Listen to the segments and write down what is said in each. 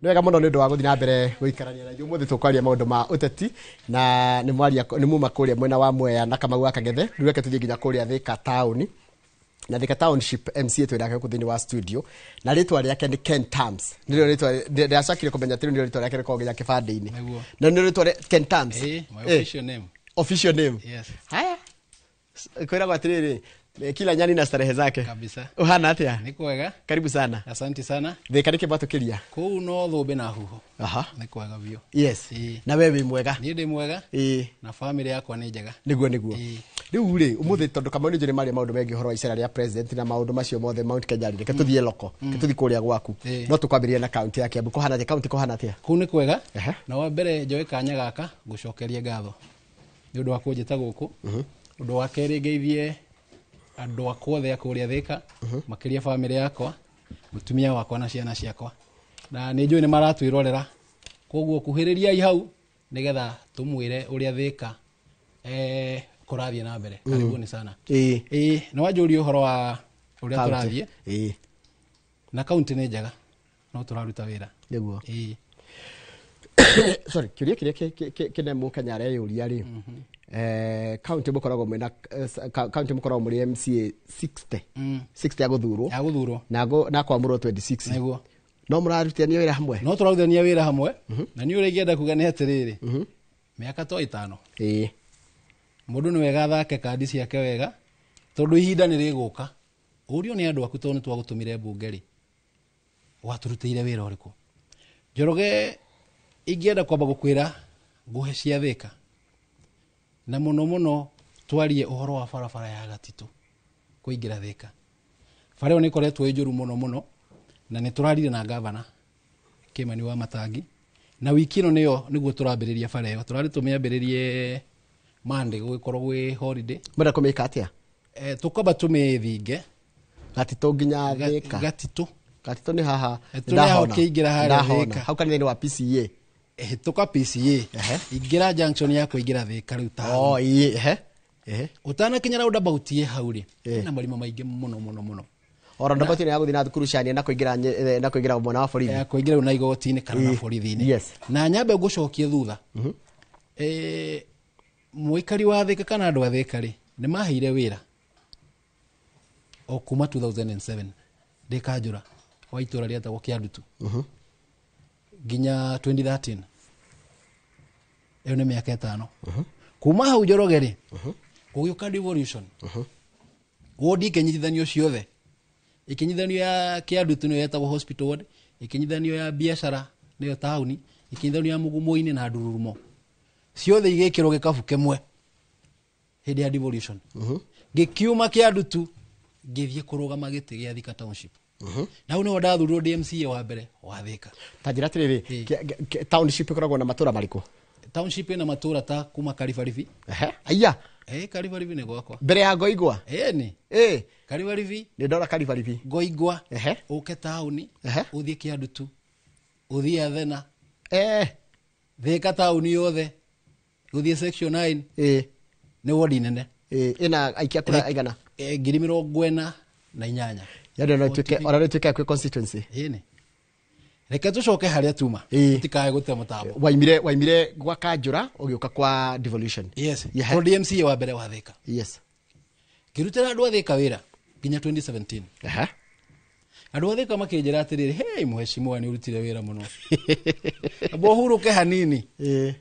Nĩ wega mũno nĩ ũndũ wa gũthiĩ na mbere gũikarania na ithuĩ. Ũmũthĩ tũkwaria maũndũ ma ũteti na nĩ mwaria nĩ muma kũrĩa mwena wa Mwea na Kamau wa Kang'ethe. Rĩu reke tũthiĩ nginya kũrĩa Thika taũni na Thika Township MCA twĩ nake gũkũ thĩinĩ wa studio na rĩtwa rĩake nĩ Ken Tams. Nĩrĩo rĩtwa ndĩracakire kũmenya atĩ rĩu nĩrĩo rĩtwa rĩake rĩkoragwo nginya kĩbandĩ-inĩ. Nĩguo. Na nĩrĩo rĩtwa rĩa Ken Tams. My official name. Official name. Yes. Haya. Kwĩragwo atĩrĩrĩ, kila nyani na starehe zake. Kabisa. Ũhana atĩa? Nĩ kwega. Karibu sana. Asante sana. Thika nĩ kĩmbatũkĩria. Kũu no thũmbĩ na huho. Aha. Nĩ kwega biũ. Yes. Ĩĩ. Na we wĩ mwega. Niĩ ndĩ mwega Ĩĩ. na family yakwa nĩ njega. Nĩguo nĩguo. Ĩĩ. Rĩu rĩ, ũmũthĩ tondũ Kamau nĩ njũĩ nĩ maria maũndũ megiĩ ũhoro wa icera rĩa president na maũndũ macio mothe Mount Kenya rĩ, reke tũthiĩ loko, reke tũthiĩ kũrĩa gwaku. Ĩĩ. No tũkwambĩrĩria na kaunti ya Kiambu. Kũhana atĩa? Kaunti kũhana atĩa? Kũu nĩ kwega. Ehe. Na wa mbere njoe kanya gaka ngũcokerie ngatho nĩ ũndũ wa kũnjĩta gũkũ. Ũndũ wa kerĩ ngeithie andũ akwa othe a kũrĩa Thika, makĩria family yakwa, mũtumia wakwa na ciana ciakwa. Na nĩ njũĩ nĩ maratwĩrorera, koguo kuhĩrĩriai hau nĩgetha tũmwĩre ũrĩa Thika kũrathiĩ na mbere. Karibuni sana. Ĩĩ. Ĩĩ, nĩ wanjũria ũhoro wa ũrĩa Kaunti. tũrathiĩ Ĩĩ. na kaunti nĩ njega no tũraruta wĩra. Nĩguo. Ĩĩ. Sorry, kĩũria kĩrĩa kĩnene mũkenya areyũria rĩ, kaunti mũkoragwo mwĩna kaunti mũkoragwo mũrĩ MCA 60 60 ya gũthurwo Ya gũthurwo. na kwamũrwo 26. Nĩguo. No mũrarutithania wĩra hamwe? No tũrarutithania wĩra hamwe na niĩ ũrĩa ingĩenda kuga nĩ atĩrĩrĩ, mĩaka to 5 Ĩĩ. Mũndũ nĩ wega athake kandi ciake wega tondũ ihinda nĩ rĩgũka ũrio nĩ andũ aku tondũ nĩ twagũtũmire mbunge rĩ, watũrutĩire wĩra ũrĩkũ? Njoroge, ingĩenda kwamba gũkwĩra ngũhe cia Thika na mũno mũno twarie ũhoro wa barabara ya Gatitũ kũingĩra Thika. Bara ĩyo nĩ ĩkoretwo ĩ njũru mũno mũno na nĩ tũrarire na gavana Kimani wa Matangi na wiki ĩno nĩyo nĩguo tũrambĩrĩria bara ĩyo. Tũrarĩ tũmĩambĩrĩrie Monday gũgĩkorwo gwĩ holiday. Mwenda kũmĩka atĩa? Tũkwamba tũmĩthinge. Gatitũ nginya Thika. Gatitũ. Gatitũ nĩ haha. Gatitũ nĩ haha ũkĩingĩra harĩa Ndahona. Thika. Hau kanitha-inĩ wa PCA. Hĩtũka PCA. Ingĩra junction ya kũingĩra Thika rĩu taũni. Oh, ĩĩ, ehe. Ehe. Ũtanakinya roundabout ĩ hau rĩ, Ĩĩ. kwĩna marima maingĩ mũno mũno mũno. O roundabout ĩno ya gũthiĩ na thukuru cia na kũingĩra na kũingĩra mwena wa borithi. Ya kũingĩra rĩu na igoti-inĩ kana na Ĩĩ. borithi-inĩ. Yes. Na nyambe ngũcokie thutha. Mũikari wa Thika kana andũ a Thika rĩ, nĩ maheire wĩra o kuma 2007 ndĩ kanjũra wa itũra rĩetagwo Kĩandutu nginya 2013. Ĩyo nĩ mĩaka 5. Kuma hau Njoroge rĩ, gũgĩũka devolution. Wodi ikĩnyitithanio ciothe. Ikĩnyitithanio ya Kĩandutu nĩyo yetagwo hospital ward, ikĩnyitithanio ya biacara nĩyo taũni, ikĩnyitithanio ya Mugumo-inĩ na Ndururumo. Ciothe igĩkĩrwo gĩkabu kĩmwe hĩndĩ ya devolution. Ngĩkiuma Kĩandutu ngĩthiĩ kũrũgama gĩtĩ gĩa Thika Township. Na hau nĩho ndathurirwo ndĩ MCA wa mbere wa Thika. Ta njĩra atĩrĩrĩ, Ĩĩ. township ĩkoragwo na matũra marĩkũ? Township ĩna matũra ta kuma Karibaribi. Ehe. Aiya. Karibaribi nĩ gwakwa. Mbere ya Ngoingwa? Ĩni. Ĩĩ. Karibaribi. Nĩ ndona Karibaribi. Ngoingwa. Ehe. Ũke taũni. Ehe. Ũthiĩ Kĩandutu. Ũthiĩ Athena. Thika taũni yothe. Ũthiĩ section 9. Ĩĩ. Nĩ wodi nene. Ĩĩ, ĩna aikia kura aigana? 48,000. Yaani ona ĩtuĩke, ona ĩtuĩke kwĩ constituency. Ĩni. Reke tũcoke harĩa tuma. Ĩĩ. Tũtikae gũte mũtambo. Waimire gwa kanjũra ũgĩũka kwa devolution. Yes. Yeah. Tondũ MCA wa mbere wa Thika. Yes. Ngĩrutĩra andũ a Thika wĩra nginya 2017. Aha. Andũ a Thika makĩnjĩra atĩrĩrĩ, hey, mheshimiwa nĩ ũrutire wĩra mũno. Amba ũhurũke hanini. Ĩĩ.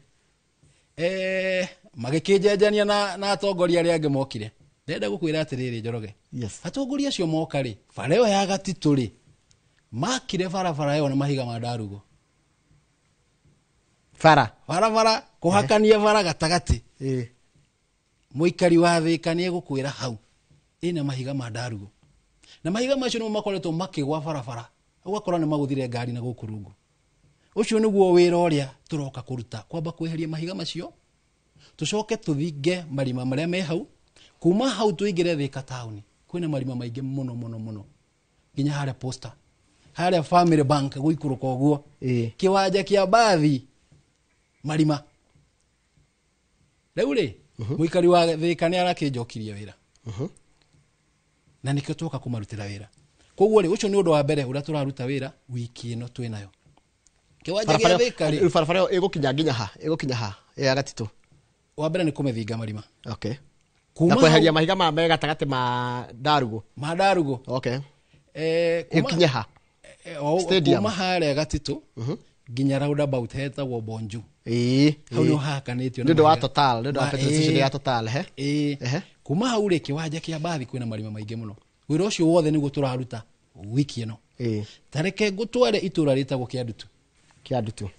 Magĩkĩnjenjania na atongoria arĩa angĩ mokire. Ndĩrenda gũkwĩra atĩrĩrĩ Njoroge. Yes. Atongoria acio moka rĩ, bara ĩyo ya Gatitũ rĩ, makire barabara ĩyo na mahiga ma ndarugo. Bara. Barabara, kũhakania bara gatagatĩ. Ĩĩ. Mũikari wa Thika nĩ egũkwĩra hau ĩna mahiga ma ndarugo. Na mahiga macio nĩmo makoretwo makĩgwa barabara. Ũgakora nĩ magũthire ngari na gũkũ rungu. Ũcio nĩguo wĩra ũrĩa tũroka kũruta, kwamba kweheria mahiga macio, tũcoke tũthinge marima marĩa me hau, kuma hau tũingĩre Thika taũni. Kwĩna marima maingĩ mũno mũno mũno. Nginya harĩa Posta, harĩa Family Bank gũikũrũka ũguo. Ĩĩ. Kĩwanja kĩa mbathi marima. Rĩu rĩ, mũikari wa Thika nĩ arakĩnjokirie wĩra. Na nĩkĩo twoka kũmarutĩra wĩra. Koguo rĩ, ũcio nĩ ũndũ wa mbere ũrĩa tũraruta wĩra wiki ĩno twĩnayo. Kĩwanja gĩa Thĩka rĩ, Barabara ĩyo ĩgũkinya nginya ha? Ĩgũkinya ha? Ya Gatitũ. Wa mbere nĩ kũmĩthinga marima. Okay. Na Kuma kweheria hau mahiga ma me gatagatĩ ma ndarugu. Ma ndarugu. Okay. Kuma Ĩkinye ha? Stadium. Kuma harĩa Gatitũ nginya roundabout hetagwo Bonju. Ĩĩ. Hau nĩho hakanĩtio Nĩ na ũndũ wa mahiga. Total, nĩ ũndũ wa petrol station ya Total, he? Ĩĩ. Ehe. Kuma hau rĩ, kĩwanja kĩa mbathi kwĩna marima maingĩ mũno. Wĩra ũcio wothe nĩguo tũraruta wiki ĩno. Ĩĩ. Tareke ngũtware itũra rĩtagwo Kĩandutu. Kĩandutu.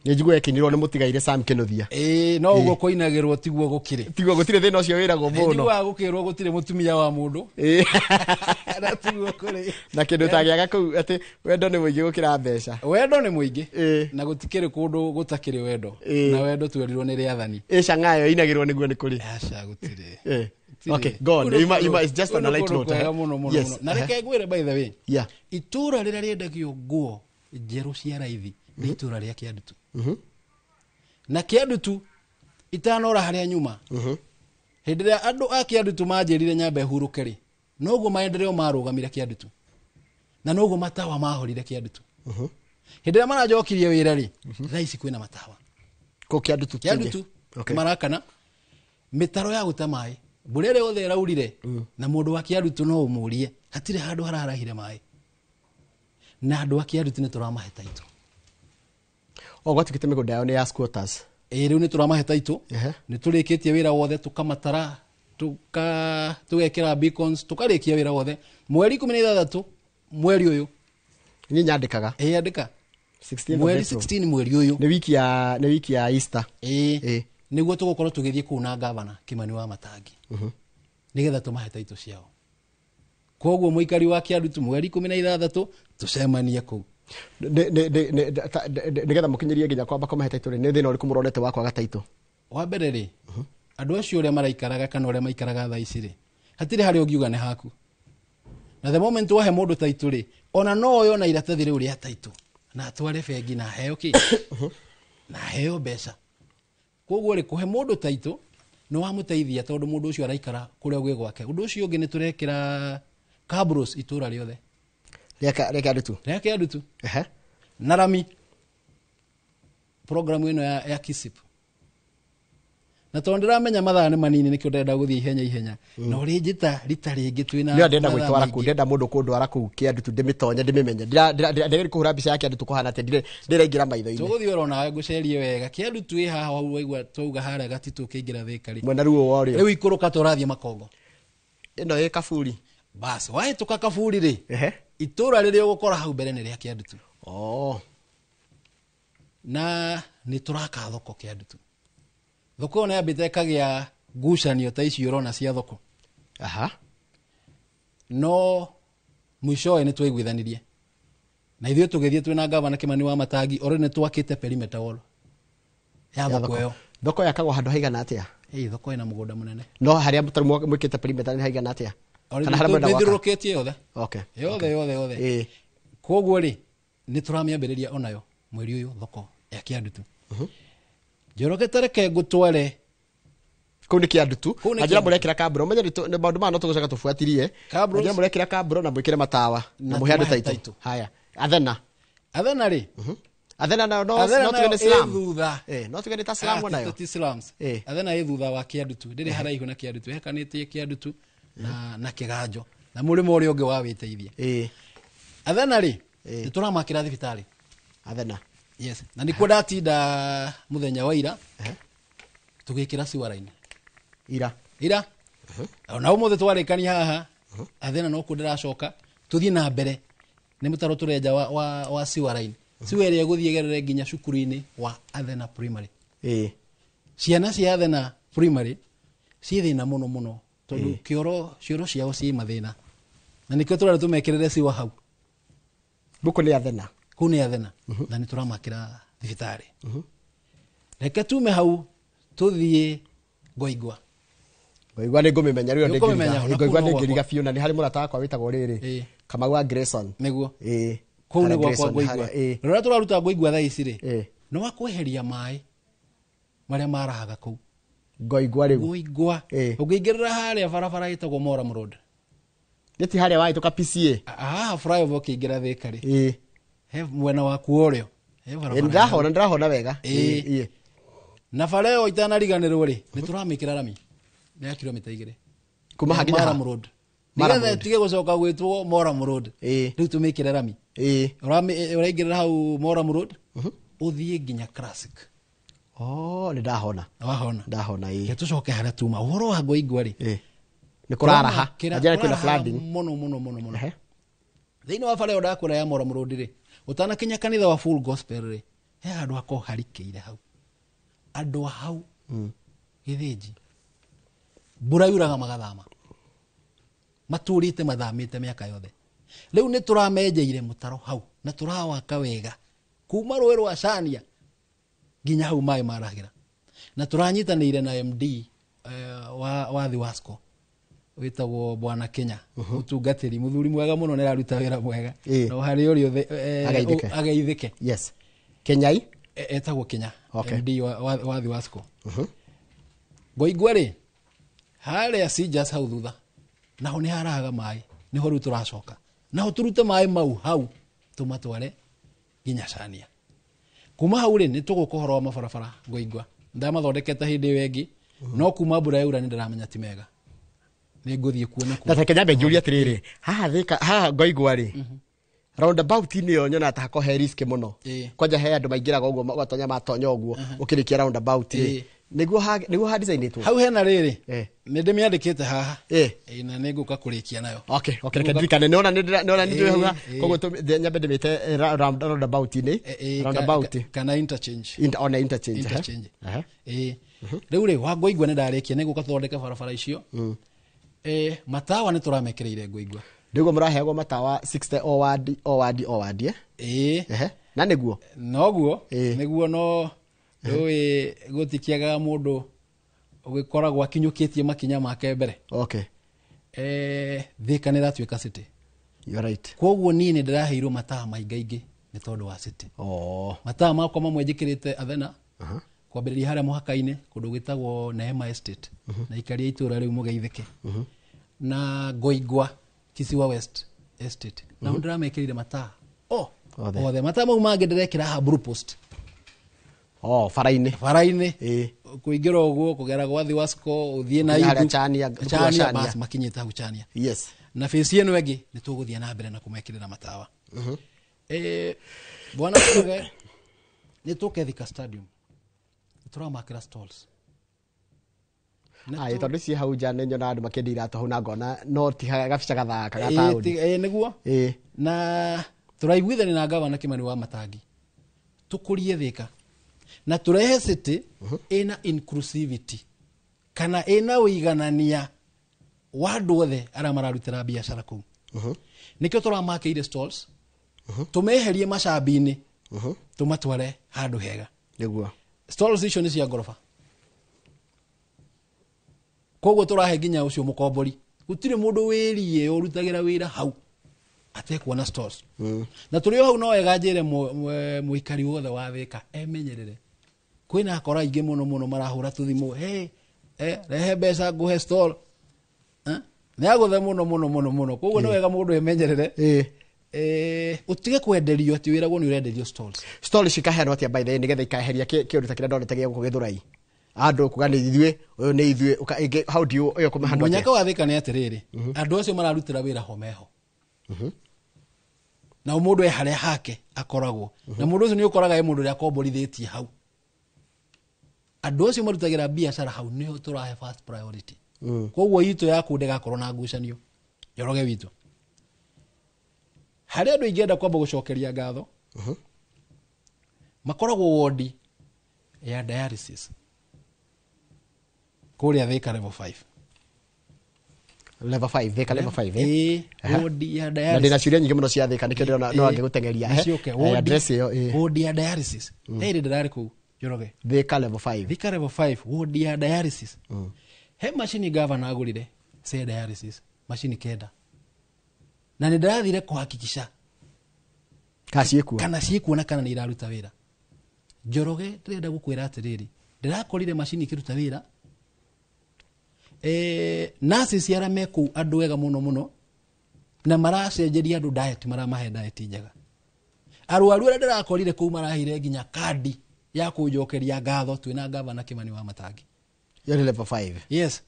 Nĩ njiguaga ĩkĩinĩrwo nĩ mũtigaire Sam Kĩnuthia. Ĩĩ, no ũguo kũinagĩrwo tiguo gũkĩrĩ. Tiguo gũtirĩ thĩna ũcio wĩragwo mũno. Njiguaga gũkĩrwo gũtirĩ mũtumia wa mũndũ. Ĩĩ. Na tiguo kũrĩ. Na kĩndũ ũtagĩaga kũu atĩ wendo nĩ mũingĩ gũkĩra mbeca. Wendo nĩ mũingĩ. Ĩĩ. Na gũtikĩrĩ kũndũ gũtakĩrĩ wendo. Ĩĩ. Na wendo twerirwo nĩ rĩathani. Ĩ cang'ayo ĩinagĩrwo nĩguo nĩ kũrĩ. Aca gũtirĩ. Ĩĩ. Gũtirĩ. Okay, go on. Kũu nĩ Ima, it's just on a kũu nĩ light kũndũ note. kwega mũno mũno Yes. mũno. Na reke ngwĩre by the way. Yeah. Itũra rĩrĩa rĩendagio nguo njerũ cia raithi nĩ itũra rĩa Kĩandutu. Na Kĩandutu itanora harĩa nyuma. Hĩndĩ ĩrĩa andũ a Kĩandutu manjĩrire nyambe hurũke rĩ, noguo maendeleo marũgamire Kĩandutu. Na noguo matawa mahorire Kĩandutu. Hĩndĩ ĩrĩa maranjokirie wĩra rĩ, thaa ici kwĩna matawa. Kũu Kĩandutu kĩngĩ. Kĩandutu Okay. marakana mĩtaro ya gũte maĩ, mbura ĩrĩa yothe ĩraurire, na mũndũ wa Kĩandutu no ũmũrie hatirĩ handũ hararahire maĩ, na andũ a Kĩandutu nĩ tũramahe taitũ. O gwatuĩkĩte mĩgũnda yao nĩ ya squatters. Ĩĩ, rĩu nĩ tũramahe taitũ. Ehe. Nĩ tũrĩkĩtie wĩra wothe, tũkamatara, tũgekĩra beacons, tũkarĩkia wĩra wothe mweri 16 mweri ũyũ. Niĩ nyandĩkaga. Ĩĩ, andĩka. 16th of Mweri April. 16 mweri ũyũ. Nĩ wiki ya Easter. Ĩĩ. Ĩĩ. Nĩguo tũgũkorwo tũgĩthiĩ kũu na gavana Kimani wa Matangi, nĩgetha tũmahe taitũ ciao. Koguo mũikari wa Kĩandutu mweri 16 tũcemanie kũu. Nĩgetha mũkinyĩrie nginya kwamba kũmahe taitũ rĩ, nĩ thĩna ũrĩkũ mũronete wa kwaga taitũ? Wa mbere rĩ, andũ acio ũrĩa maraikaraga kana ũrĩa maikaraga thaa ici rĩ, hatirĩ harĩa ũngiuga nĩ haku. Na the moment wahe mũndũ taitũ rĩ, ona no oyo na iratathi rĩu rĩa taitũ na atware bengi na aheo kĩ na aheo mbeca. Koguo rĩ, kũhe mũndũ taitũ nĩ wamũteithia, tondũ mũndũ ũcio araikara kũrĩa gwĩ gwake. Ũndũ ũcio ũngĩ nĩ tũrekĩra cabros itũra rĩothe. Rĩa Kĩandutu. Rĩa Kĩandutu. Ehe. Na rami programu ĩno ya KISIP. Na tondũ ndĩramenya mathaa nĩ manini, nĩkĩo ndĩrenda gũthiĩ ihenya ihenya. Na ũrĩnjĩta rita rĩngĩ twĩna Nĩ ndĩrenda mathaa gwĩtwara maingĩ. kũu, ndĩrenda mũndũ kũndwara kũu Kĩandutu, ndĩmĩtonye, ndĩmĩmenye. Ndĩrenda kũhũra mbica ya Kĩandutu kũhana atĩa, ndĩraingĩra maitho-inĩ. Tũgũthiĩ oro nawe ngũcerie wega. Kĩandutu ĩ haha hau waigua twauga harĩa Gatitũ ũkĩingĩra Thĩka rĩ. Mwena ruo wa ũrĩo. Rĩu ikũrũka tũrathiĩ Makongo. Ĩno ĩ Kaburi. Bas, wahĩtũka Kaburi rĩ, Ehe. itũra rĩrĩa ũgũkora hau mbere nĩ rĩa Kĩandutu. Oh. Na nĩ tũraka thoko Kĩandutu. Thoko ĩyo nĩ yambĩte ĩkagĩa ngucanio ta ici ũrona cia thoko. Aha. No mwishowe nĩ twaiguithanirie. Na ithuĩ tũgĩthiĩ twĩna gavana Kimani wa Matangi, already nĩ twakĩte perimeter wall ya thoko ĩyo. Thoko yakagwo handũ haigana atĩa? Ĩĩ, thoko ĩna mũgũnda mũnene. No harĩa mũtarĩ mwĩkĩte perimeter nĩ haigana atĩa? Already Kana harĩa mwenda gwaka? nĩthiũrũrũkĩtie yothe. Okay. Yothe, yothe, yothe. Ĩĩ. Koguo rĩ, nĩ tũramĩambĩrĩria onayo mweri ũyũ thoko ya Kĩandutu. Njoroge ta reke ngũtware Kũu nĩ Kĩandutu. Kũu nĩ Na njĩra Kĩandutu. mũrekĩra kabro. Ũmenye nĩ maũndũ maya no tũgũcoka tũbuatirie. Cabros. Na njĩra mũrekĩra kabro na mwĩkĩre matawa na Na mũhe andũ tũmahe taitũ. taitũ. Haya. Athena. Athena rĩ, Athena nayo no Athena no tuge nayo nĩ ĩ slum. thutha. No tuge nĩ ta slum Ah, onayo. ti slums. Athena ĩ thutha wa Kĩandutu, ndĩrĩ haraihu na Kĩandutu, ĩhakanĩtie Kĩandutu na Kĩganjo na mũrĩmo ũrĩa ũngĩ wa wĩteithia. Athena rĩ, nĩ tũramakĩra thibitarĩ. Athena. Yes. Na nĩkuo ndatinda mũthenya wa ira tũgĩkĩra sewer line. Ira. Ira. Ona ũmũthĩ twarĩkania haha, Athena no kuo ndĩracoka tũthiĩ na mbere nĩ mũtaro tũrenja wa sewer line. Sewer ĩrĩa ĩgũthiĩ ĩgerere nginya cukuru-inĩ wa Athena Primary. Ciana cia Athena Primary ciĩ thĩna mũno mũno, tondũ cioro ciao ciĩ mathĩna, na nĩkĩo tũrenda tũmekĩrĩre sewer hau. Gũkũ nĩ Athena. Kũu nĩ Athena. Na nĩ tũramakĩra thibitarĩ. Reke tume hau tũthiĩ Ngoingwa. Ngoingwa nĩ ngũmĩmenya rĩu Nĩ ũkũmĩmenya, ndĩngĩriga. ona Ngoingwa kũu no ndĩngĩriga gwakwa. biũ, na nĩ harĩ mũrata wakwa wĩtagwo rĩrĩ. Kamau wa Grayson. Nĩguo. Kũu Harĩa nĩ gwakwa Grayson, Ngoingwa. harĩa, Na rũrĩa tũraruta Ngoingwa thaa ici rĩ, Ĩĩ. nĩ wa kweheria maĩ marĩa marahaga kũu. Ngoingwa rĩu. Ngoingwa. Ũngĩingĩrĩra harĩa barabara ĩtagwo Moram Road. Nĩ ti harĩa wahĩtũka PCA. Haha flyover ũkĩingĩra Thĩka rĩ. He mwena waku ũrĩo he barabara. Ndahona, ndahona wega. Ĩĩ. Ĩĩ. Na bara ĩyo itanariganĩrwo rĩ, nĩ tũramĩkĩra rami nĩ ya kilomita 2 Kuma ha nginya ha? Moram Road. Murram Nĩgetha Road. ĩtige gũcoka gwĩtwo Moram Road. Ĩĩ. Rĩu tũmĩkĩre rami. Ĩĩ. Ũraingĩrĩra hau Moram Road, ũthiĩ nginya Classic. Oh, nĩ ndahona. Wahona? Ndahona, ĩĩ. Reke tũcoke harĩa tuma ũhoro wa Ngoingwa rĩ. Ĩĩ, nĩ kũraraha. Tũramakĩra- Na njĩra kwĩna kũraraha flooding. Mũno mũno mũno mũno. Thĩinĩ wa bara ĩyo ndakwĩra ya Moram Road rĩ, ũtanakinya kanitha wa Full Gospel rĩ, he handũ hakoragwo harikĩire hau, andũ a hau gĩthĩnji mbura yuraga magathama, matũrĩte mathamĩte mĩaka yothe. Rĩu nĩ tũramenjeire mũtaro hau na tũrawaka wega kuma rũĩ rwa Cania nginya hau maĩ marahĩra, na tũranyitanĩire na MD wa Thiwasco wĩtagwo Bwana Kenya, mũtungatĩri mũthuri mwega mũno, nĩ araruta wĩra mwega. No harĩ ũrĩa othe Ageithĩke. Ageithĩke. Yes, Kenyai. Etagwo Kenya. MD wa Thiwasco. Ngoingwa rĩ, harĩa Sijas hau thutha naho nĩ harahaga maĩ, nĩho rĩu tũracoka naho tũrute maĩ mau hau tũmatware nginya Cania. Kuma hau rĩ, nĩ tũgũka ũhoro wa mabarabara. Ngoingwa ndamathondekete hĩndĩ ĩyo ĩngĩ, no kuma mbura yaura nĩ ndĩramenya ti mega, nĩ ngũthiĩ kuo nakuo. Na reke nyambe njũrie atĩrĩrĩ, haha Thĩka, haha Ngoingwa rĩ, roundabout-inĩ ĩyo nyonaga ta hakoragwo he risk mũno. Kwanja he andũ maingĩraga ũguo, ũgatonya matonya ũguo ũkĩrĩkia roundabout rĩ, nĩguo ha designĩtwo. Hau hena rĩrĩ, nĩ ndĩmĩandĩkĩte haha. Ĩ, na nĩ ngũka kũrĩkia nayo. Okay, reke ndirikane, nĩona nĩona nĩ njũĩ hau. Koguo nyambe ndĩmĩte roundabout-inĩ. Roundabout. Kana interchange. Ona interchange. Interchange. Ĩ, rĩu rĩ, wa Ngoingwa nĩ ndarĩkia, nĩ gũka tũthondeke barabara icio. Matawa nĩ tũramekĩrĩire Ngoingwa. Nĩguo mũraheagwo matawa 60 o wadi, o wadi, o wadi, eh? Ĩ. Ehe. Na nĩguo Noguo. Nĩguo, no ndũĩ gũtikĩagaga mũndũ ũgĩkoragwo akinyũkĩtie makinya make mbere. Thĩka nĩ ĩratuĩka city. You're right. Koguo niĩ nĩ ndĩraheirwo matawa maingaingĩ nĩ tondũ wa city. Matawa makwa mamwe njĩkĩrĩte Athena, kwambĩrĩria harĩa mũhaka-inĩ kũndũ gwĩtagwo Neema Estate, na ikaria itũra rĩu mũgeithĩke, na Ngoingwa Kisiwa West Estate, na ndĩramekĩrire matawa o Othe. Othe. Matawa mau mangĩ ndĩrekĩra haha Blue Post. Oh, bara-inĩ. Bara-inĩ kũingĩra ũguo kũgera gwa Thiwasco ũthiĩ na Nginya harĩa Idu. Chania, thukuru wa Chania, Chania. bas makinyĩte hau Chania. Na bĩci ĩno ĩngĩ nĩ tũgũthiĩ na mbere na kũmekĩrĩra matawa. Bwana Njoroge, nĩ tũke Thika Stadium, nĩ tũramakĩra stalls. Aĩ, tondũ ciĩ hau nja nĩ nyonaga andũ makĩendia iratũ hau na ngona no ti gabica gathaka ga taũni. Nĩguo. Na tũraiguithania na gavana Kimani wa Matangi tũkũrie Thika na tũrehe city ĩna inclusivity kana ĩna ũiganania wa andũ othe arĩa mararutĩra biacara kũu. Nĩkĩo tũramakĩire stalls, tũmeherie macambi-inĩ, tũmatware handũ hega. Stalls icio nĩ cia ngoroba, koguo tũrahe nginya ũcio mũkombori, gũtirĩ mũndũ wĩrie ũrutagĩra wĩra hau atekuona stalls. Na tũrĩ o hau, no wega njĩre mũikari wothe wa Thĩka emenyerere, kwĩna akora aingĩ mũno mũno marahũra tũthimũ, hey, rehe mbeca ngũhe stall. Eh? Nĩ agũthe mũno mũno mũno mũno, koguo nĩ wega mũndũ emenyerere. Ũtige kwenderio atĩ wĩragwo nĩ ũrenderio stalls. Stall cikaheanwo atĩa, by the way, nĩgetha ikaeheria kĩũndũ ta kĩrĩa ndonete gĩa gũkũ Gĩthũrai, andũ kuga nĩ ithuĩ, ũyũ nĩ ithuĩ, how do you ĩyo kũmahandwo Mũnyaka atĩa? Wa Thĩka nĩ atĩrĩrĩ, andũ acio mararutĩra wĩra ho meho, na mũndũ e harĩa hake akoragwo, na mũndũ ũcio nĩ ũkoraga e mũndũ ũrĩa akomborithĩtie hau. Andũ acio marutagĩra biacara hau nĩo tũrahe first priority. Koguo itũ yaku ndĩgakorwo na ngucanio. Njoroge witũ, harĩa andũ ingĩenda kwamba gũcokeria ngatho, makoragwo wodi ya dialysis kũrĩa Thĩka level 5. Level 5, Thĩka level 5, eh? Ĩĩ, wodi ya Na ndĩna dialysis. ciũria nyingĩ mũno cia Thĩka, nĩkĩo ndĩrona no angĩgũteng'eria. Nĩciũke. Address ĩyo, ĩĩ. Wodi ya dialysis, he hĩndĩ ndĩrarĩ kũu, Njoroge. Thĩka level 5. Thika level 5, wodi ya dialysis, he macini gavana agũrire cia dialysis, macini 9, na nĩ ndĩrathire kũhakikisha Kana ciĩkuo. Kana ciĩkuo na kana nĩ iraruta wĩra. Njoroge, ndĩrenda gũkwĩra atĩrĩrĩ, ndĩrakorire macini ikĩruta wĩra. Nurses arĩa me kũu, andũ ega mũno mũno, na maracenjeria andũ diet, maramahe diet njega. Arwaru arĩa ndĩrakorire kũu maraheire nginya kandi ya kũnjokeria ngatho twĩna gavana Kimani wa Matangi. Yo nĩ level 5. Yes.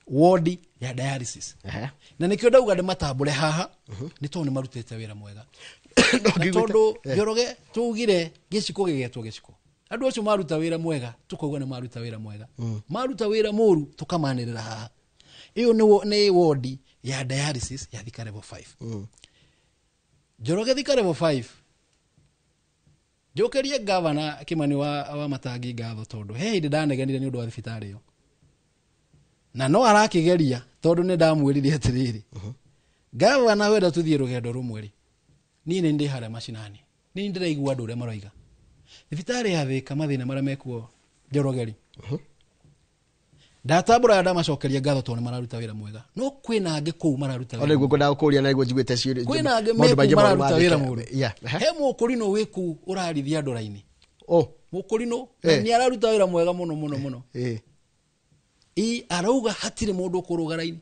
Wodi ya dialysis. Na nĩkĩo ndauga ndĩmatambũre haha nĩ tondũ nĩ marutĩte wĩra mwega. No Na ngĩiguĩte- tondũ Njoroge tugire gĩciko gĩgetwo gĩciko. Andũ acio maruta wĩra mwega tukauga nĩ maruta wĩra mwega. Maruta wĩra mũru tukamanĩrĩra haha. Ĩyo nĩ wodi ya dialysis ya Thika level 5. Njoroge Thika level 5 njokerie gavana Kimani wa Matangi ngatho tondũ he hĩndĩ ndanegenire nĩ ũndũ wa thibitarĩ ĩyo na no arakĩgeria tondũ nĩ ndamwĩrire atĩrĩrĩ gavana wenda tũthiĩ rũgendo rũmwe rĩ niĩ nĩ ndĩ harĩa macinani nĩ ndĩraigua andũ ũrĩa maroiga thibitarĩ ya Thika mathĩna marĩa mekuo Njoroge rĩ ndatambũra ndamacokeria ngatho tondũ nĩ mararuta wĩra mwega no kwĩna angĩ kũu mararuta Ona wĩra nĩguo ngwendaga gũkũria na nĩguo njiguĩte ciũria. Kwĩna angĩ maũndũ mekũu maingĩ mũno mararuta wĩra mathĩka. mũru. Yeah. He mũkũrinũ wĩ kũu ũrarithia andũ raini. Oh. Mũkũrinũ nĩ araruta wĩra mwega mũno mũno mũno. I arauga hatirĩ mũndũ ũkũrũga raini.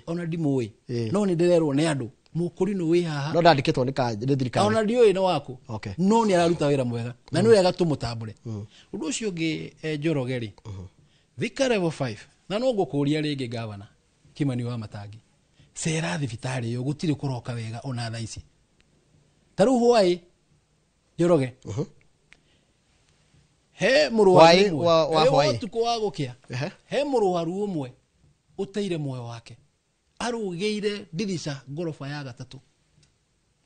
Ona ndimũĩ. No nĩ ndĩrerwo nĩ andũ mũkũrinũ wĩ haha. No ndandĩkĩtwo nĩ thirikari. Ona ndiũĩ nĩ waku. Okay. No nĩ araruta wĩra mwega. Na nĩ wega tũmũtambũre. Ũndũ ũcio ũngĩ Njoroge rĩ. Thika level 5. Na no ngũkũria rĩngĩ gavana Kimani wa Matangi. Cera thibitarĩ ĩyo gũtirĩ kũroka wega ona thaa ici. Ta rĩu hwaĩ Njoroge. He mũrwaru ũmwe. Wa hwaĩ. Ũtukũ wa gũkĩa. He mũrwaru ũmwe ũteire muoyo wake. Arũgĩire ndirica ngoroba ya gatatũ.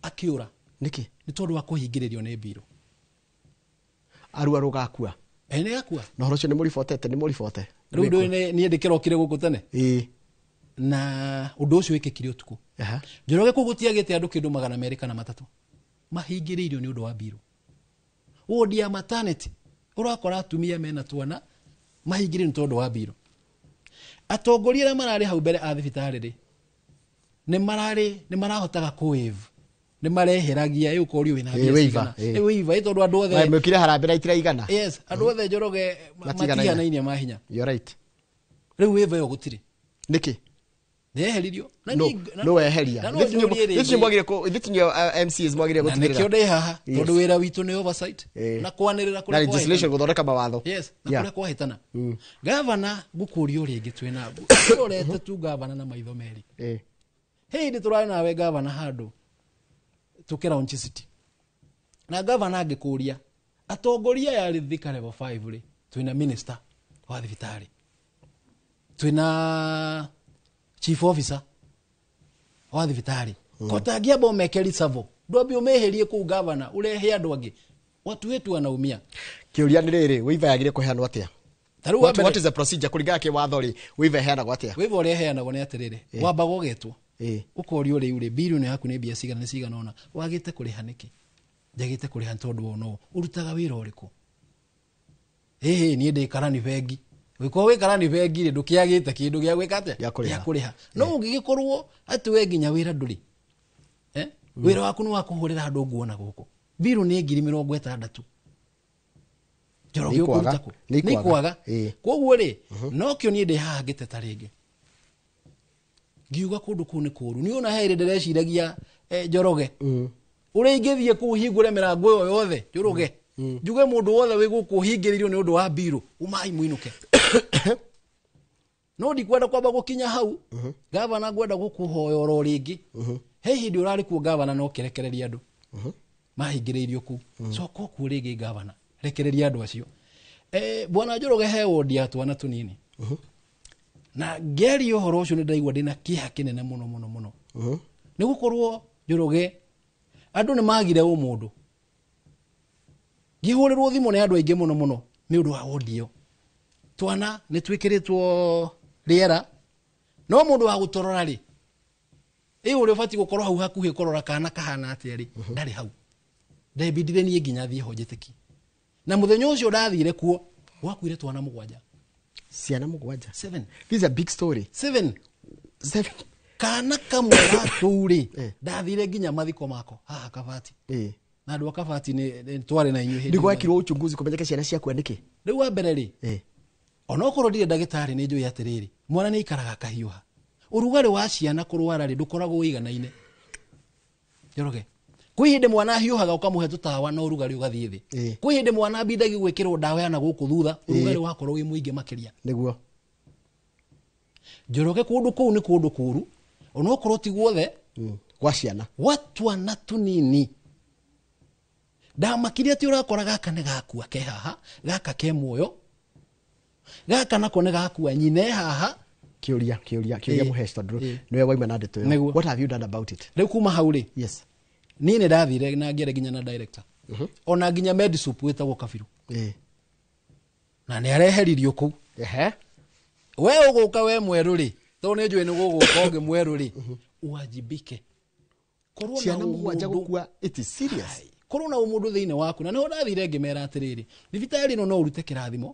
Akĩũra. Nĩkĩ? Nĩ tondũ wa kũhingĩrĩrio nĩ mbirũ. Arua rũgakua. Nĩ gakua. Na ũhoro ũcio nĩ mũribotete, nĩ mũribote. Rĩu ndũĩ niĩ ndĩkĩrokire gũkũ tene. Na ũndũ ũcio wĩkĩkire ũtukũ. Njoroge kũu gũtiagĩte andũ kĩndũ 200 kana 300. Mahingĩrĩirio nĩ ũndũ wa mbirũ. Wodi ya maternity ũrakora atumia mena twana mahingĩrĩirio nĩ tondũ wa mbirũ. Atongoria arĩa mararĩ hau mbere a thibitarĩ rĩ, nĩ marahotaga kũ-waive. Nĩ mareheragia ĩ ũkorio wĩna mbia cigana. Ĩ waiver, ĩ tondũ andũ othe Mekire harambee na itiraigana. Yes, andũ othe Njoroge matiganainie mahinya. You're right. Rĩu waiver ĩyo gũtirĩ. Nĩkĩ? Nĩ yeheririo. No weheria. MCs mwagire gũtigĩrĩra. Na nĩkĩo ndĩ haha tondũ wĩra witũ nĩ oversight na kwanĩrĩra kũrĩa na legislation gũthondeka mawatho. Yes, na kũrĩa kwahĩtana. Gavana ngũkũria rĩngĩ twĩna tũrorete tu gavana na maitho merĩ. Hĩndĩ tũrarĩ nawe gavana handũ tũkĩra City. Na gavana angĩkũria atongoria aya arĩ Thika level 5 rĩ twĩna minister wa thibitarĩ. Twĩna chief officer wa thibitarĩ. Kotangiamba ũmeke reshuffle. Ndwambe ũmeherie kũu gavana ũrehe andũ angĩ. Watu wetu wanaumia. Kĩũria nĩ rĩrĩ, waiver yagĩrĩire kũheanwo atĩa? What is the procedure kũringana kĩwatho rĩ, waiver ĩheanagwo atĩa? Waiver ũrĩa ĩheanagwo nĩ atĩrĩrĩ, wambaga ũgetwo. Ũkorio rĩu rĩ, birioni yaku nĩ mbia cigana nĩ cigana ũna, wagĩte kũrĩha nĩkĩ? Njagĩte kũrĩha tondũ wa ũũ. Ũrutaga wĩra ũrĩkũ? Ĩhĩ, niĩ ndĩ karani bengi. Ũngĩkorwo wĩ karani bengi rĩ, ndũkĩagĩte kĩndũ gĩa gwĩka atĩa? Gĩa kũrĩha. No ũngĩgĩkorwo atĩ we nginya wĩra ndũrĩ. Wĩra waku nĩ wa kũhũrĩra andũ nguo na gũkũ. Biru nĩ 60,000. Njoroge ũkũruta kũ? Nĩ ikwaga. Koguo rĩ, no kĩo niĩ ndĩ haha ngĩteta rĩngĩ. Ngiuga kũndũ kũu nĩ kũũru. Niĩ ona he hĩndĩ ndĩreciragia Njoroge. Ũrĩa ingĩthiĩ kũu hingũre mĩrango ĩyo yothe, Njoroge. Njuge mũndũ wothe wĩ gũkũ ũhingĩrĩirio nĩ ũndũ wa mbirũ, umai mũinũke. No ndikwenda kwamba gũkinya hau. Gavana ngwenda gũkũhoya oro rĩngĩ. He hĩndĩ ũrarĩ kuo gavana no kĩrekereria andũ. Mahingĩrĩirio kũu. Coka kuo rĩngĩ gavana, rekereria andũ acio. Bwana Njoroge he wodi ya twana tũnini. Na ngĩaria ũhoro ũcio nĩ ndaigua ndĩna kĩeha kĩnene mũno mũno mũno. Nĩ gũkorwo Njoroge andũ nĩ magire ũmũndũ. Ngĩhũrĩrwo thimũ nĩ andũ aingĩ mũno mũno nĩ ũndũ wa wodi ĩyo. Twana nĩ twĩkĩrĩtwo rĩera no mũndũ wa gũtorora rĩ ĩ ũrĩa ũbatiĩ gũkorwo hau hakuhĩ kũrora kana kahana atĩa rĩ ndarĩ hau. Ndembindire niĩ nginya thiĩ ho njĩtĩkie. Na mũthenya ũcio ndathire kuo gwakuire twana 7. Ciana 7. 7. This is a big story. 7. 7. Kana kamwe ga tũu rĩ ndathire nginya mathiko mako haha Kabati. Na andũ a Kabati nĩ twarĩ na inyuĩ hĩndĩ. Nĩ gwekirwo uchunguzi kũmenyeke ciana ciakua nĩkĩ? Rĩu wa mbere rĩ onokorwo ndirĩ ndagĩtarĩ nĩ njũĩ atĩrĩrĩ mwana nĩ aikaraga akahiũha. Ũrugarĩ wa ciana kũrwara rĩ ndũkoragwo ũiganaine. Njoroge. Kwĩ hĩndĩ mwana ahiũhaga ũkamũhe tũtawa na ũrugarĩ ũgathiĩ thĩ. Kwĩ hĩndĩ mwana ambindagia gwĩkĩrwo ndawa ya na gũkũ thutha, ũrugarĩ wakorwo wĩ mũingĩ makĩria. Nĩguo. Njoroge, kũndũ kũu nĩ kũndũ kũru, onokorwo ti guothe. Gwa ciana. Gwa twana tũnini ndamakirie atĩ ũrakora gaka nĩ gakua ke haha, gaka ke muoyo, gaka nako nĩ gakua nyina e haha. Kĩũria mũhesh, tondũ nĩwe waima na ndeto ĩyo. Nĩguo. What have you done about it? Rĩu kuma hau rĩ, niĩ nĩ ndathire na ngĩaria nginya na director, ona nginya medisup wĩtagwo Kabiru, na nĩ areheririo kũu. We ũgũka we mwerũ rĩ, tondũ nĩ njũĩ nĩ gũgũka ũngĩ mwerũ rĩ, uwajibike. Korwo na Ciana 7 ũmũndũ. gũkua, it is serious. Korwo na ũmũndũ thĩinĩ waku. Na nĩho ndathire ngĩmera atĩrĩrĩ, thibitarĩ ĩno no ũrute kĩrathimo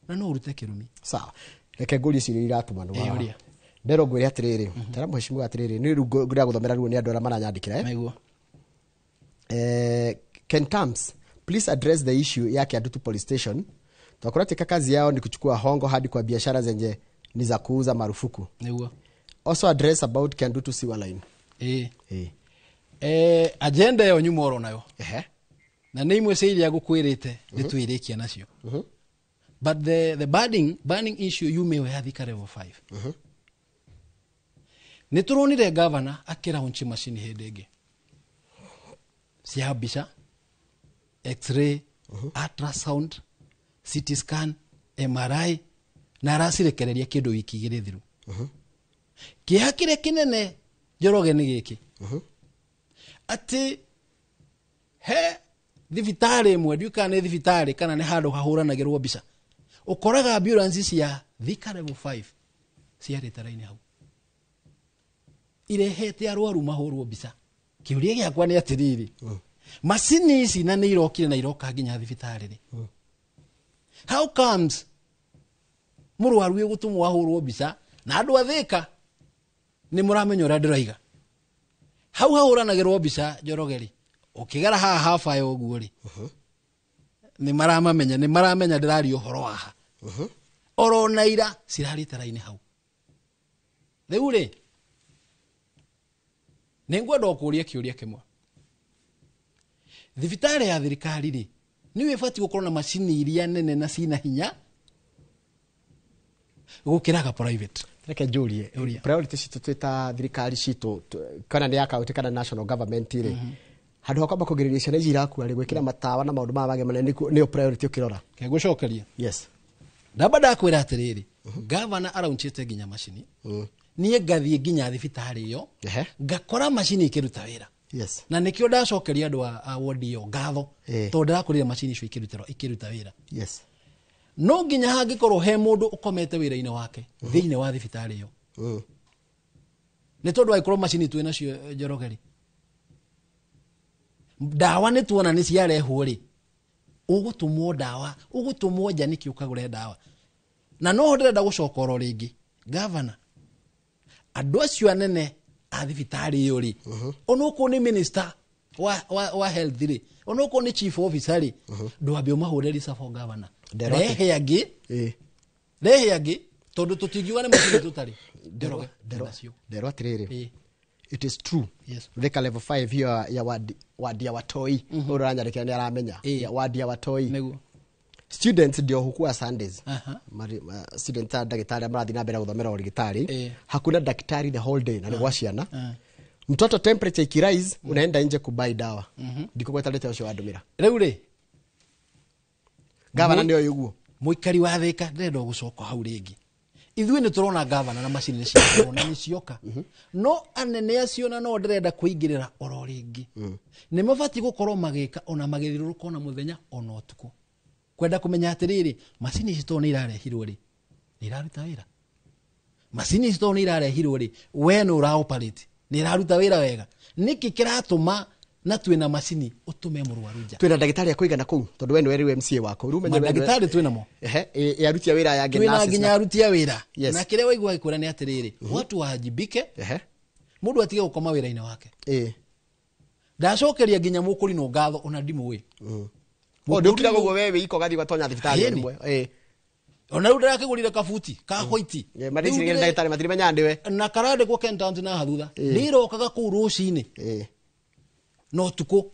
na no ũrute kĩrumi. Sawa, reke ngũrie ciũria iratũmanwo. Ĩ, ũria. Nderwo ngwĩre atĩrĩrĩ, tara mheshimiwa atĩrĩrĩ, nĩ rĩu ngũrĩa gũthomera rĩu nĩ andũ arĩa maranyandĩkĩra, eh? Nĩguo. Ken Tams, please address the issue ya Kiandutu Police Station. Twakuratika kazi yao ni kuchukua hongo hadi kwa biashara zenye ni za kuuza marufuku. Nĩguo. Also address about Kiandutu sewer line. Ĩ. Eh. Agenda ĩyo nyuma oro nayo. Na nĩ imwe cia iria ngũkwĩrĩte nĩ twĩrĩkia nacio, but the burning issue yume ĩyo ya Thika level 5, nĩ tũronire governor akĩlaunch macini hĩndĩ ĩngĩ cia mbica, x-ray, ultrasound, CT scan, MRI, na aracirekereria kĩndũ wiki 2 thiru. Kĩeha kĩrĩa kĩnene, Njoroge, nĩ gĩkĩ, atĩ he thibitarĩ ĩmwe, ndiũĩ kana nĩ thibitarĩ kana nĩ handũ hahũranagĩrwo mbica, ũkoraga ambulance cia Thika level 5 ciarĩte raini hau irehete arwaru mahũrwo mbica. Kĩũria gĩakwa nĩ atĩrĩrĩ, macini ici na nĩ irokire na iroka nginya thibitarĩ rĩ, how comes mũrwaru ĩgũtũmwo ahũrwo mbica? Na andũ a Thĩka nĩ mũramenya ũrĩa ndĩroiga. Hau hahũranagĩrwo mbica, Njoroge rĩ, ũkĩgera haha habaya ũguo rĩ, nĩ maramamenya, nĩ maramenya ndĩraria ũhoro waha. Oro na ira cirarĩte raini hau. Rĩu rĩ, nĩ ngwenda ũkũria kĩũria kĩmwe. Thibitarĩ ya thirikari rĩ, nĩyo ĩbatiĩ gũkorwo na macini iria nene na cina hinya gũkĩra private? Reke njũrie. Ũria. Priority citũ twĩ ta thirikari citũ, kana nĩ ya county kana national government rĩ, handũ ha kwamba kũgirĩrĩria ciana ici irakua rĩ, gwĩkĩra matawa na maũndũ maya mangĩ manene, nĩyo priority ũkĩrora? Ngũcokeria. Yes. Ndamba ndakwĩra atĩrĩrĩ, gavana araunchĩte nginya macini, niĩ ngathiĩ nginya thibitarĩ ĩyo, ngakora macini ikĩruta wĩra. Na nĩkĩo ndacokeria andũ a wodi ĩyo ngatho, tondũ ndĩrakorire macini icio ikĩruta wĩra. No nginya hangĩkorwo he mũndũ ũkomete wĩra-inĩ wake thĩinĩ wa thibitarĩ ĩyo, nĩ tondũ angĩkorwo macini twĩ nacio, Njoroge rĩ, ndawa nĩ tuona nĩ ciarehwo rĩ, ũgũtũmwo ndawa, ũgũtũmwo nja nĩkĩ ũkagũre ndawa? Na no ndĩrenda gũcoka oro rĩngĩ, gavana, andũ acio anene a thibitarĩ ĩyo rĩ, onokorwo nĩ minister wa health rĩ, onokorwo nĩ chief officer rĩ, ndwambe ũmahũre for governor. Nderwo rehe angĩ, rehe angĩ, tondũ tũtingiuga nĩ macini tũtarĩ, Njoroge, nacio. Nderwo atĩrĩrĩ, it is true. Thika level 5 hiyo ya wadi ya watoi, ũrĩa ũranyandĩkĩra nĩ aramenya. Ya wadi ya watoi. Students ndio hukua Sundays. Students a ndagĩtarĩ arĩa marathiĩ na mbere gũthomera ũrigitari, hakuna daktari the whole day, na nĩ gwa ciana. Mtoto temperature ikirise, unaenda nje kubai dawa. Ndikũgweta rĩtwa ũcio wandũmĩra. Rĩu rĩ, Gavana nĩ oĩ ũguo. Mũikari wa Thĩka, ndĩrenda gũcoka hau rĩngĩ. Ithuĩ nĩ tũrona gavana na macini nĩ ciakorwo na nĩ cioka, no anene acio, na no ndĩrenda kũingĩrĩra oro rĩngĩ, nĩ mabatiĩ gũkorwo magĩka ona magĩthiũrũrũka ona mũthenya ona ũtukũ kwenda kũmenya atĩrĩrĩ, macini ici tondũ nĩ irarehirwo rĩ, nĩ iraruta wĩra? Macini ici tondũ nĩ irarehirwo rĩ, we nĩ ũra operate, nĩ iraruta wĩra wega? Nĩkĩ kĩratũma na twĩna macini ũtũme mũrwaru nja? Twĩna ndagĩtarĩ a kũigana kũu? Tondũ we nĩwe rĩu MCA wako rĩu ũmenye we nĩwe- Mandagĩtarĩ twĩnamo. Ehe, ĩ aruti a wĩra aya angĩ, Twĩna nurses nginya aruti a wĩra. Na kĩrĩa waigua gĩkwĩra nĩ atĩrĩrĩ, watu wajibike. Mũndũ atige gũkoma wĩra-inĩ wake. Ndacokeria nginya mũkũrinũ ngatho, ona ndimũĩ. O ndũkira guguo we wĩ iko ũgathiĩ ũgatonya thibitarĩ Ĩni. rĩmwe. Ona rĩu ndĩrakĩgũrire kabuti ka white. Marĩciragia nĩ ndagĩtarĩ, matirimenyaga nĩwe. Na karandĩkwo Kentant na hathutha, ndĩrokaga kũu rũcinĩ. Na ũtukũ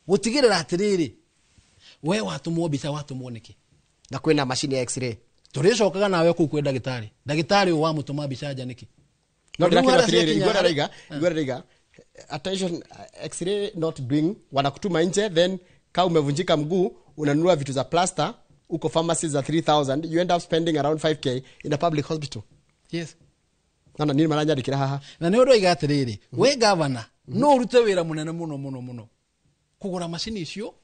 gũtigĩrĩra atĩrĩrĩ, we watũmwo mbica, watũmwo nĩkĩ? Na kwĩna macini ya x-ray. Tũrĩcokaga nawe kũu kwĩ ndagĩtarĩ, ndagĩtarĩ ũyũ wamũtũma mbica nja nĩkĩ? No Rĩu ndĩrakĩra harĩa atĩrĩrĩ, ciakinya igua raiga, igua raiga, attention, x-ray not doing, wanakutuma nje. Then kama umevunjika mguu, unanunua vitu za plaster uko pharmacy za 3000. You end up spending around 5K in a public hospital. Yes. Nona nini maranyandĩkĩra haha. Na nĩ ũndũ oiga atĩrĩrĩ, we gavana no ũrute wĩra mũnene mũno mũno mũno kũgũra macini icio,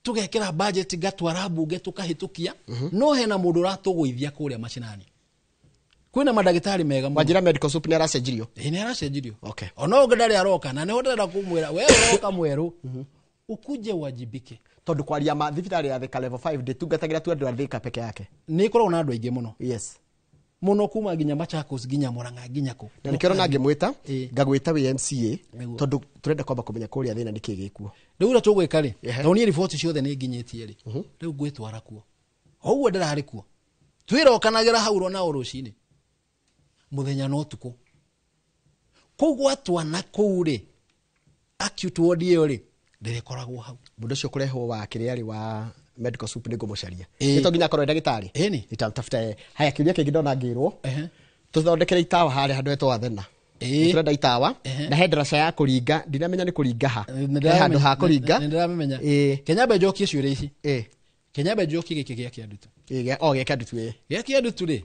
tũgekĩra budget, ngatwara mbunge, tũkahĩtũkia. No hena mũndũ ũratũgũithia kũrĩa macinani, kwĩna mandagĩtarĩ mega mũno. Wanjira medical soup nĩ aracenjirio. Ĩ, nĩ aracenjirio. Okay. Ona ũngĩ ndarĩ aroka, na nĩho ndĩrenda kũmwĩra, we ũroka mwerũ, ukuje uwajibike. Tondũ kwaria ma, thibitarĩ ya Thika level 5 ndĩtungatagĩra tu andũ a Thika peke yake. Nĩ ĩkoragwo na andũ aingĩ mũno mũno, kuma nginya Machakos, nginya Murang'a, nginya kũ. Na nĩkĩo ona ngĩmwĩta, ngagwĩta wĩ MCA, tondũ tũrenda kwamba kũmenya kũrĩa thĩna nĩkĩ gĩkuo. Rĩu ũrĩa tũgwĩka rĩ, tondũ niĩ riboti ciothe nĩ nginyĩtie rĩ, rĩu ngwĩtwara kuo o ũguo ndĩrarĩ kuo, twĩrokanagĩra hau rona o rũcinĩ, mũthenya na ũtukũ, kũu gwatwana kũu rĩ, acute ward ĩyo rĩ, ndĩrĩkoragwo hau. Mũndũ ũcio kũrehwo wa kĩrĩa rĩ, wa medical soup, nĩ ngũmũcaria. Ĩĩ. Nĩ to nginya akorwo e ndagĩtarĩ. Ĩni. Nitamtafuta yeye. Haya, kĩũria kĩngĩ ndona ngĩrwo, tũthondekere itawa harĩa handũ hetwo Athena. Tũrenda itawa. Na he ndaraca ya kũringa, ndinamenya nĩ kũringa ha. He handũ ha kũringa. Nĩ ndĩramenya. Kenya njokie ciũria ici. Kenya njokie gĩkĩ gĩa Kĩandutu. Ĩĩ, o gĩa Kĩandutu, ĩĩ. Gĩa Kĩandutu rĩ,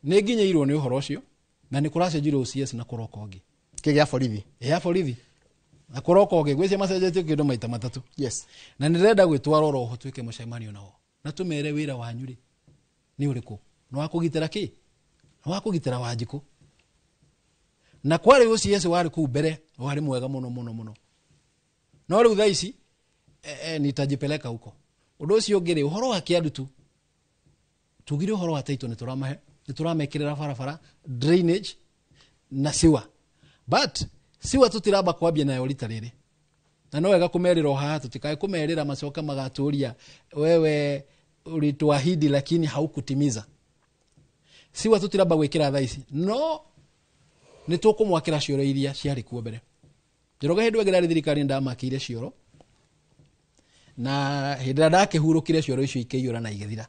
nĩ nginyĩirwo nĩ ũhoro ũcio, na nĩ kũracenjirio OCS na kũroka ũngĩ. Kĩ gĩa borithi? Ya borithi, na kũroka ũngĩ, gwĩcia macenjetie kĩndũ maita matatũ. Na nĩ ndĩrenda gwĩtwara oro ho, twĩke mũcemanio nao na tũmere wĩra wanyu rĩ nĩ ũrĩkũ, nĩ wa kũgitĩra kĩ, nĩ wa kũgitĩra Wanjikũ. Na kwarĩ OCS warĩ kũu mbere, warĩ mwega mũno mũno mũno, no rĩu thaa ici nitajipeleka huko. Ũndũ ũcio ũngĩ rĩ, ũhoro wa Kĩandutu, tugire ũhoro wa taito, nĩ tũramahe, nĩ tũramekĩrĩra barabara, drainage na siwa, but siwa tũtiramba kwambia nayo rita rĩrĩ, na no wega kũmerĩra o haha, tũtikae kũmerĩra macoke magatũria, wewe ulituahidi lakini haukutimiza. Siwa tũtiramba gwĩkĩra thaa ici, no nĩ tũkũmwakĩra cioro iria ciarĩ kuo mbere. Njoroge hĩndĩ ĩyo ĩngĩ ndarĩ thirikari, nĩndamakĩire cioro, na hĩndĩ ĩrĩa ndakĩhurũkire, cioro icio ikĩiyũra na igĩthira.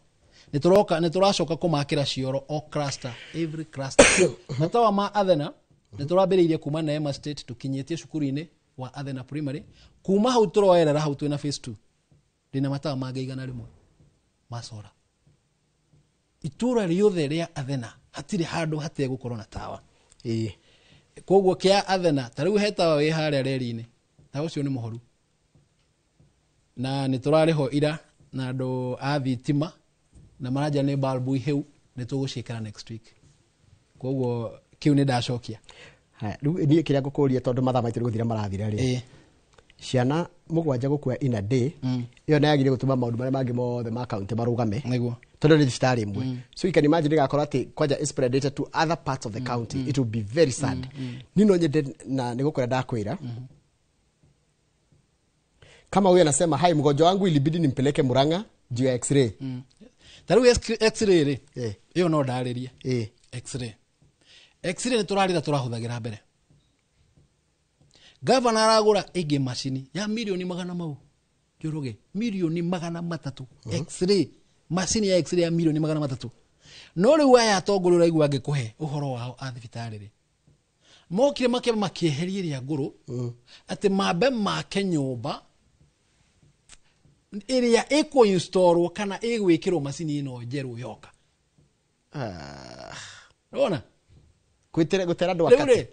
Nĩ tũroka, nĩ tũracoka kũmakĩra cioro o cluster, every cluster. Matawa ma Athena nĩ tũrambĩrĩirie kuma Neema State, tũkinyĩtie cukuru-inĩ wa Athena Primary. Kuma hau tũroerera hau twĩna phase 2, ndĩna matawa mangĩ 100 ma solar. Itũra rĩothe rĩa Athena hatirĩ handũ hategũkorwo na tawa. Koguo kĩa Athena, ta rĩu he tawa wĩ harĩa reri-inĩ, tawa ũcio nĩ mũhoru, na nĩ tũrarĩho ira na andũ a thitima, na maranja nĩ balbu ihĩu, nĩ tũgũciĩkĩra next week. Koguo kĩu nĩ ndacokia. Haya, rĩu niĩ kĩrĩa ngũkũria, tondũ mathaa maitũ nĩ gũthira marathira rĩ, ciana mũgwanja gũkua in a day, ĩyo nĩ yagĩrĩire gũtũma maũndũ marĩa mangĩ mothe ma kaunti marũgame. Tondũ nĩ thibitarĩ ĩmwe, so you can imagine ĩgakorwo atĩ kwanja is spreaded to other parts of the county. It will be very sad. Niĩ no nyende, na nĩ gũkwĩra ndakwĩra, kama huyu anasema, hai, mgonjwa wangu ilibidi nimpeleke Murang'a juu ya x-ray. Ta rĩu x-ray rĩ, ĩyo no ndarĩrie. X-ray, x-ray nĩ tũrarĩra tũrahũthagĩra mbere. Gavana aragũra ĩngĩ macini ya mirioni magana mau, Njoroge, mirioni 300. X-ray, macini ya x-ray ya mirioni 300. No rĩu aya atongoria ũraigua angĩkũhe ũhoro wao a thibitarĩ rĩ, mokire makĩamba makĩeheria ĩrĩa ngũrũ, atĩ mambe make nyũmba ĩrĩa ĩkũinstallwo kana ĩgwĩkĩrwo macini ĩno njerũ yoka. Ũrona? Gwĩtera andũ Rĩu akati. Rĩ,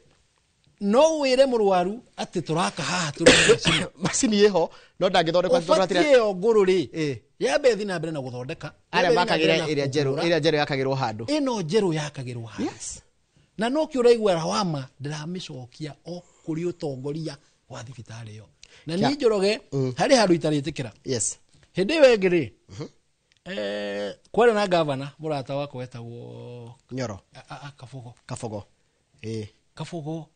no wĩre mũrwaru atĩ tũraka haha, tũreka macini. Macini ĩho no ndangĩthondekwo tondũ Ũbatiĩ ĩyo ngũrũ rĩ, yambe ĩthiĩ na mbere na gũthondeka, arĩa yambe ĩthiĩ na mbere makagĩra na ĩrĩa njerũ. kũgũra. Ĩrĩa njerũ yakagĩrwo handũ. Ĩno njerũ yakagĩrwo handũ. Na no kĩo ũraigua rawama ndĩramĩcokia o kũrĩ ũtongoria wa thibitarĩ ĩyo, na niĩ Njoroge harĩ handũ itarĩtĩkĩra. Hĩndĩ ĩyo ĩngĩ rĩ, kwarĩ na gavana mũrata wakwa wetagwo Nyoro. Kabogo. Kabogo, ĩĩ. Kabogo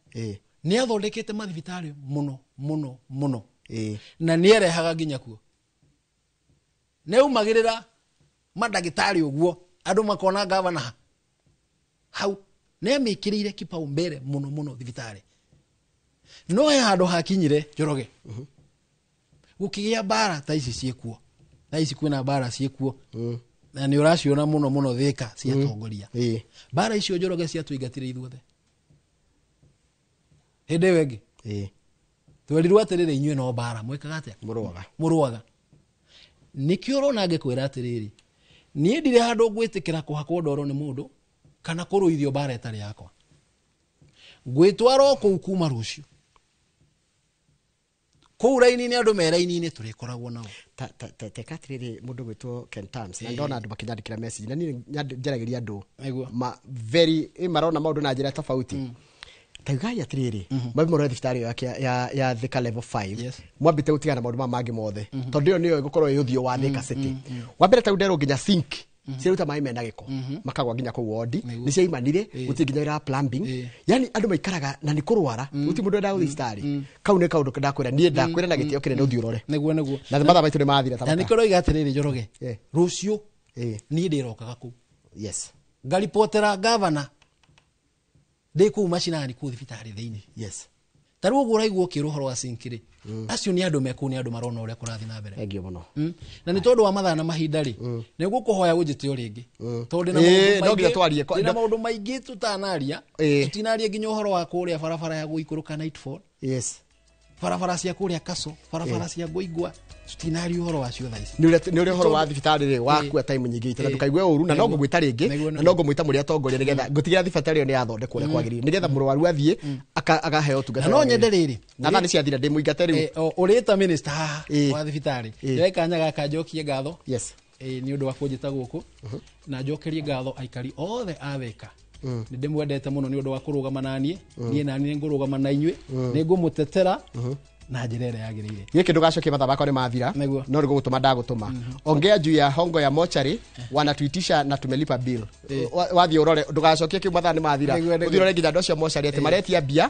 nĩ athondekete mathibitarĩ mũno mũno mũno, na nĩ arehaga nginya kuo, nĩ aumagĩrĩra mandagĩtarĩ ũguo andũ makona gavana hau, nĩ amĩkĩrĩire kipaumbele mũno mũno thibitarĩ. No he handũ hakinyire Njoroge, gũkĩgĩa mbara ta ici ciĩkuo, thaa ici kwĩna mbara ciĩkuo na nĩ ũraciona mũno mũno Thĩka cia atongoria. Mbara icio Njoroge ciatũingatire ithuothe hĩndĩ ĩyo ĩngĩ. Twerirwo atĩrĩrĩ, inyuĩ no mbara mwĩkaga atĩa? Mũrũaga. Mũrũaga. Nĩkĩo ũrona ngĩkwĩra atĩrĩrĩ, niĩ ndirĩ handũ ngwĩtĩkĩra kũhakwo ndoro nĩ mũndũ kana kũrũithio mbara ĩtarĩ yakwa. Ngwĩtwara o kũu kuma rũciũ, kũu raini-inĩ, andũ me raini-inĩ tũrĩkoragwo nao. Teka atĩrĩrĩ, mũndũ gwĩtwo Ken Tams, na ndona andũ makĩnyandĩkĩra message na niĩ njaragĩria andũ ma very marona maũndũ na njĩra tofauti. Ta ugai atĩrĩrĩ, mwambe mũrore thibitarĩ ĩyo ya Thika level 5. Mwambĩte gũtigana na maũndũ maya mangĩ mothe, tondũ ĩyo nĩyo ĩgũkorwo ĩ ũthiũ wa Thika City. Wa mbere, ta nderwo nginya sink ciruta maĩ mena gĩko makagwa nginya kũu wondi. Nĩ ciaimanire, gũtirĩ nginya wĩra wa plumbing. Yani andũ maikaraga na nĩ kũrwara, gũtirĩ mũndũ wendaga gũthiĩ thibitarĩ. Kau nĩ kaũndũ ndakwĩra, niĩ ndakwĩra na gĩtĩo kĩnene, ũthiĩ ũrore. Nĩguo, nĩguo. Na mathaa maitũ nĩ mathira. Na nĩkĩo roiga atĩrĩrĩ Njoroge, rũciũ niĩ ndĩrokaga kũu, ngaribotera gavana ndĩ kũu macinani, kũu thibitarĩ thĩinĩ. Ta rĩu ũguo ũraigua ũkĩrwo ũhoro wa sink rĩ, acio nĩ andũ me kũu, nĩ andũ marona ũrĩa kũrathiĩ na mbere. Thank you mũno. Na nĩ tondũ wa mathaa na mahinda rĩ, nĩ ngũkũhoya ũnjĩte o rĩngĩ, tondũ ndĩna No maũndũ nginya maingĩ- twarie. Ndĩna maũndũ maingĩ tũtanaria. Tũtinaria nginya ũhoro wa kũrĩa barabara ya gũikũrũka Nightfall, barabara cia kũrĩa Kaco, barabara cia Ngũingwa, tũtinaria ũhoro wacio thaa ici. Nĩ ũrĩa ũhoro wa thibitarĩ rĩ wakua time nyingĩ itũ, na ndũkaigue ũru, na no ngũgwĩta rĩngĩ, na no ngũmwĩta mũrĩ atongoria, nĩgetha ngũtigĩra thibitarĩ ĩyo nĩ yathondekwo ũrĩa kwagĩrĩire, nĩgetha mũrwaru athiĩ akaheo ũtungata Na no ũrĩa nyende wagĩrĩire. rĩrĩ, Na thaa nĩ ciathira, ndĩ mũingate rĩu. Ũrĩta minister haha wa thibitarĩ, njoe kanya gaka njokie ngatho nĩ ũndũ wa kũnjĩta gũkũ, na njokerie ngatho aikari othe a Thĩka. Nĩ ndĩmwendete mũno nĩ ũndũ wa kũrũgama na niĩ. Niĩ nani nĩ ngũrũgama na inyuĩ, nĩ ngũmũtetera na njĩra ĩrĩa yagĩrĩire. Gĩkĩ ndũgacokie, mathaa makwa nĩ mathira. Nĩguo. No nĩ gũgũtũma ndagũtũma. Ongea juu ya hongo ya mochari, wanatuitisha na tumelipa bill. Wathiĩ ũrore, ndũgacokie kĩu, mathaa nĩ mathira. Nĩguo, nĩguo. Ũthiĩ ũrore nginya andũ acio mochari atĩ maretia mbia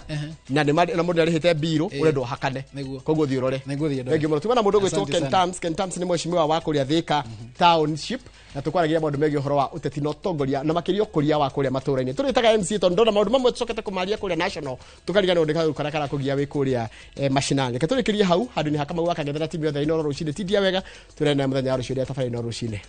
na nĩ na mũndũ nĩarĩhĩte mbirũ, ũrendwo hakane. Nĩguo. Koguo ũthiĩ ũrore. Nĩngũthiĩ ndore. Thank you mũno. Tuma na mũndũ ũgwĩtwo Asante Ken sana. Tams. Ken Tams nĩ mheshimiwa wa kũrĩa Thika Township, na tũkwaragia maũndũ megiĩ ũhoro wa ũteti na ũtongoria, na makĩria ũkũria wa kũrĩa matũũra-inĩ. Tũrĩtaga MC tondũ ndona maũndũ mamwe tũcokete kũmaria kũrĩa national, tũkariganĩrwo nĩ kaũndũ karĩa karakũgia wĩ kũrĩa mashinani. Reke tũrĩkĩrie hau handũ-inĩ ha Kamau wa Kang'ethe na timu yothe ya Inooro rũcinĩ. Tindia wega, tũrene mũthenya wa rũciũ rĩa tabarĩra Inooro rũcinĩ.